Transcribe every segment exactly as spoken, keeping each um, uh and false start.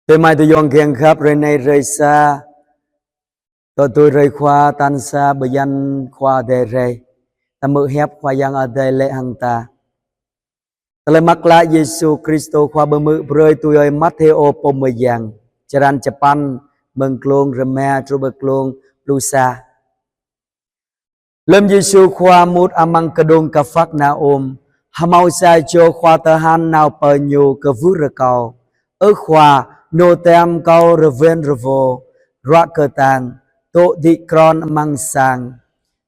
Tơ amai tơ ayong kiăng khăp, hrơi anai hrơi sa, tŏ tui hrơi Khua tal sa bơyan Khua Adai rai. Ta hmư̆ hiăp Khua Yang Adai laĭ hăng ta. Tơlơi mơak klă Yêsu Kristô Khua pơhmư̆ brơi tui ơi Mathêô pô mơyang. Črăn čơpăn, mơ̆ng klông rơma truh pơ klông pluh sa. Lơm Yêsu Khua mŭt amăng kơđông Kapharnaum, hơmâo sa čô khua tơhan nao pơ Ñu kơwưh rơkâo: "Ơ Khua, nô tam kâo rơwen rơwo, ruă kơtang, dŏ đĭ krŏn amăng sang."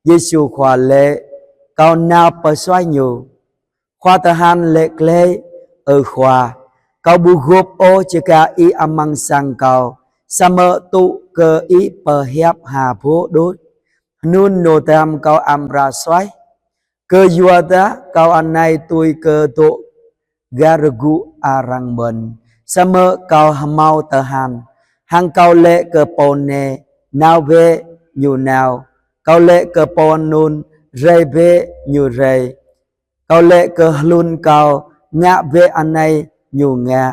Yêsu Khua laĭ: "Kâo nao pơsuaih ñu." Khua tơhan laĭ glaĭ: "Ơ Khua, kâo ƀu gôp ôh čơkă Ih amăng sang kâo, samơ̆ tŭ kơ Ih pơhiăp ha boh đôč, hnŭn nô tam kâo amra suaih. Kơyua dah kâo anai tui kơ dŏ gah rơgŭ arăng mơ̆n, samơ̆ kâo hơmâo tơhan. Hăng kâo laĭ kơ pô anai: 'Nao bĕ,' ñu nao. Kâo laĭ kơ pô anŭn: 'Rai bĕ,' ñu rai. Kâo laĭ kơ hlŭn kâo: 'Ngă bĕ anai,' ñu ngă."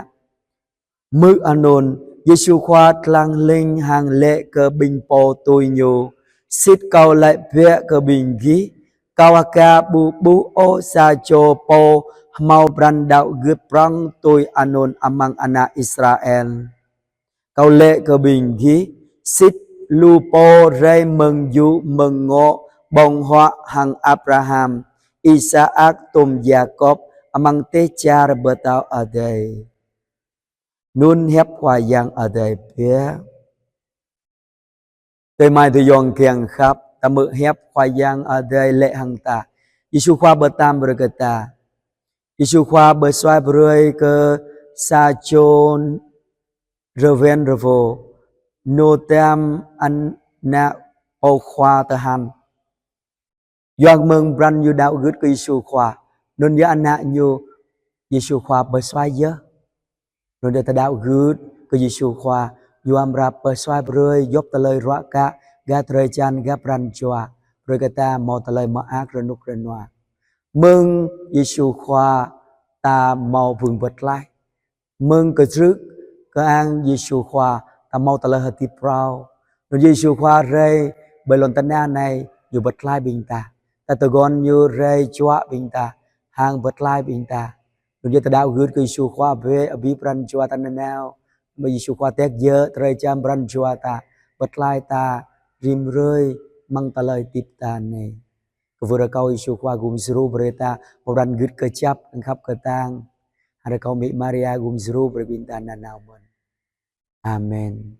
Hmư̆ anŭn, Yêsu Khua lăng hling hăng laĭ kơ ƀing pô tui Ñu: "Sĭt Kâo laĭ biă kơ ƀing gih, Kâo aka ƀu ƀuh ôh sa čô pô hơmâo pran đăo gưt prŏng tui anŭn amăng ană Israel. Kâo laĭ kơ ƀing gih, sĭt lu pô rai mơ̆ng yŭ mơ̆ng ngŏ ƀơ̆ng huă hăng Abraham, Isaak tôm Yakôb amăng dêh čar pơtao adai." Anŭn hiăp Khua Yang Adai biă. Tơ amai tơ ayong kiăng khăp, ta hmư̆ hiăp Khua Yang Adai laĭ hăng ta. Yêsu Khua pơtăm brơi kơ ta. Yêsu Khua pơsuaih brơi kơ sa čô rơwen rơwo, nô tam ană pô khua tơhan. Yua mơ̆ng pran ñu đăo gưt kơ Yêsu Khua, anŭn yơh ană ñu Yêsu Khua pơsuaih yơh. Anŭn yơh ta đăo gưt kơ Yêsu Khua, Ñu amra pơsuaih brơi djŏp tơlơi ruă kă, gah drơi jan, gah pran jua, brơi kơ ta hmâo tơlơi mơak rơnŭk rơnua. Mơ̆ng Yêsu Khua ta hmâo bưng pơtlaih. Mơ̆ng kơdrưh kơang Yêsu Khua ta hmâo tơlơi hơdip phrâo. Anŭn Yêsu Khua rai ƀơi lŏn tơnah anai, Ñu pơtlaih ƀing ta. Ta tơguan Ñu rai čuă ƀing ta hăng pơtlaih ƀing ta. Anŭn yơh ta đăo gưt kơ Yêsu Khua bĕ, abih pran jua ta nanao. Mơ̆ Yêsu Khua tĕk jĕ drơi jan pran jua ta, pơtlaih ta rĭm hrơi amăng tơlơi hơdip ta anai. Kơwưh rơkâo Yêsu Khua gum djru brơi ta hmâo pran gưt kơjăp, kiăng khăp kơtang. Hăng rơkâo Amĭ Maria gum djru brơi ƀing ta nanao mơ̆n. Amen.